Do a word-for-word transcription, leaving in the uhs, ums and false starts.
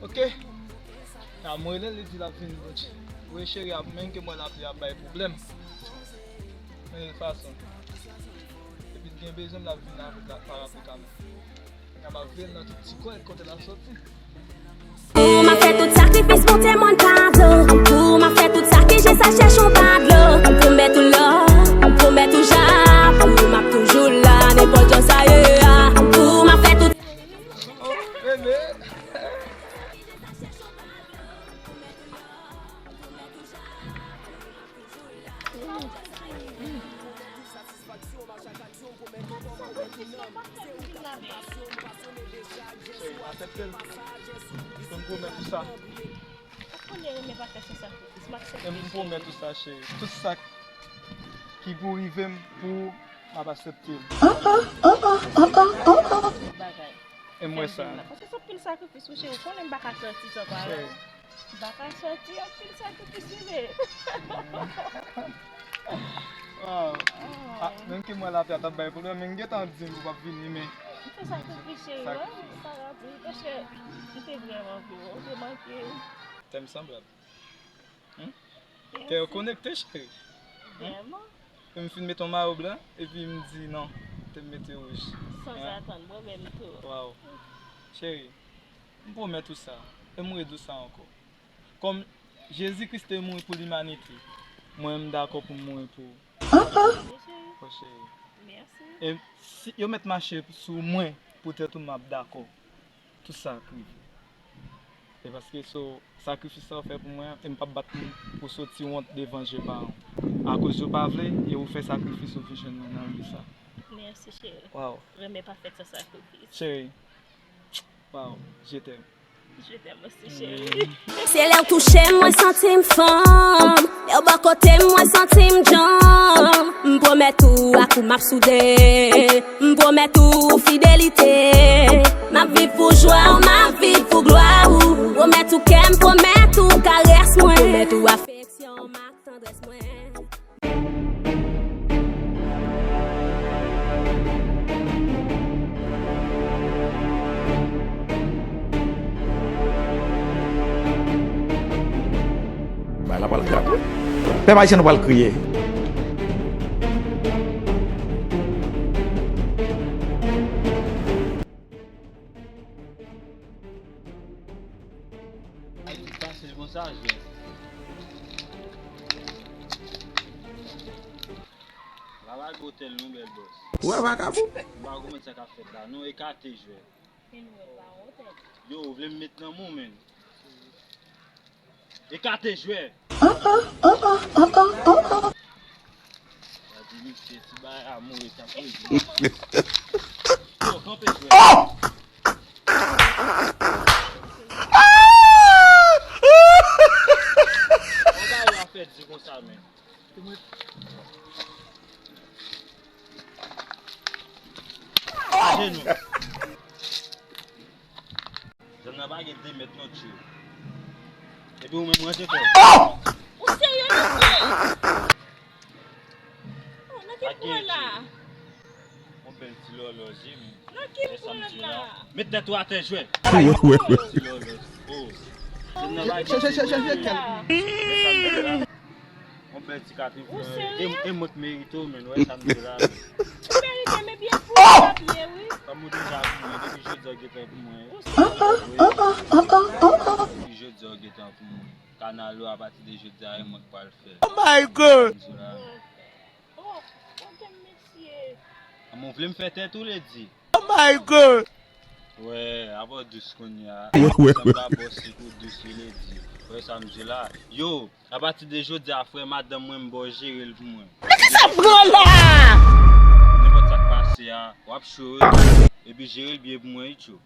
Ok. A, mwen rele l, li di l ap vin. Wi, cheri, ap, men ke mwen l ap, li ap bay pwoblèm. Men l fason. Epi l gen bezwen m, l ap vin avèk la, parapli kanmenm. N ap veye nan tout ti kwen kote l ap soti. Pou m ap fè tout sakrifis, monte mòn padon. Pou m ap fè tout sa ki je sa chèche yon padlo. M pwomèt ou lò, m pwomèt ou ja. Pou m ap toujou la, nenpòt jan sa ye a. Pou m ap fè tout. Oh, bebe. Cheri, aksepte l. Fè m pwomèt ou sa. Ou konnen renmen pa fè san sakrifis. M aksepte, cheri. Fè m pwomèt ou sa, cheri. Tout sa ki pou rive m pou ou, m ap aksepte l. Bagay. E m wè sa. Paske se anpil sakrifis, wi, cheri. Ou konnen m pa ka sòti san pale. Cheri. M pa ka sòti, anpil sakrifis, wi, men. Wow. Ah, menm ke mwen lapè a t ap bay pwoblèm, men m gentan di m ou p ap vini, men. M fè sakrifis, cheri, wi, m pa rapele, paske m te vrèman vle w, ou te manke. Tèm sanblab. Hmm? Kè yo konekte, cheri. Hmm? Vrèman. Ke m fin mete yon mayo blan, epi m di non, te m mete wouj. Sanzatann, mwen menm tou. Waw. Cheri, m pwomèt ou sa, e m redi w sa ankò. Kòm Jezi Kris te mouri pou limanite, mwen menm m dakò pou m mouri pou ou. Mèsi, cheri. Fò cheri. Mèsi. E si yo mèt mache sou mwen poutèt ou, m ap dakò. Tout sa k rive. E paske so, sakrifis sa w fè pou mwen an, e m p ap bat pou, pou soti wont devan je paran w. Akoz yo pa vle, e ou fè sakrifis, ou vin jwenn mwen nan vi sa. Mèsi, cheri. Waw. Renmen pa fèt san sakrifis. Cheri. Waw, je t'aime. Je t'aime aussi, cheri. Se lè w touche m, mwen santi m fanm. Lè w bò kote m, mwen santi m djanm. M pwomèt ou ak ou m ap soude. M pwomèt ou fidelite. M ap viv pou jwa w, m ap viv pou glwa ou. Pwomèt ou kè m, pwomèt ou karès mwen. Pwomèt ou afeksyon m ak tandrès mwen. Bagay la pral grav wi. Pèp ayisyen nou pral kriye. Ay, ki pase konsa, jwè? Pa lage otèl non, bèl bòs. Ou wè vakabon? M pa konprann sa k ap fèt la non, ekate jwè. Men nou wè pa otèl. Yo, ou vle m met nan men w, menn. Ekate jwè. Gade misye, ti bagay a mouri, sa poze. Yo, kanpe jwè. Bagay la fè di konsa, men. Ajenou. Zòn nan pa gen de mèt non, tchou. Epi ou menm, ranje kò w. Ou serye, mesye? Oh, nan ki pwen la? Yon bèl ti lòlòj, wi, men. Nan ki pwen la? Met tèt ou atè, jwè. Ti lòlòj. Oh. Zòn nan pa gen de mèt non. Yon bèl ti kat, e, e mwen k merite w, menn, wè sa m di la. Ou merite, men byen pou ou, papye, wi. Kòm ou deja pou mwen, depi jodi a w gentan pou mwen. Ou serye? Depi jodi a w gentan pou mwen. Kanal ou, apati de jodi a, e mwen k pral fè. Oh my God! M di la. Oh, oh, mesye. Mwen vle m fè tèt ou ledi. Oh my God! Wè, apa w dous kounye a. Wè, wè, wè. Sanble bò sik ou dous wi, ledi. Wè sa m di la. Yo, apati de jodi a, frè madanm mwen, m ba w jere l pou mwen. Sa pran la! Nenpòt sa k pase a, w ap cho wi. Epi jere l byen pou mwen wi, tchou.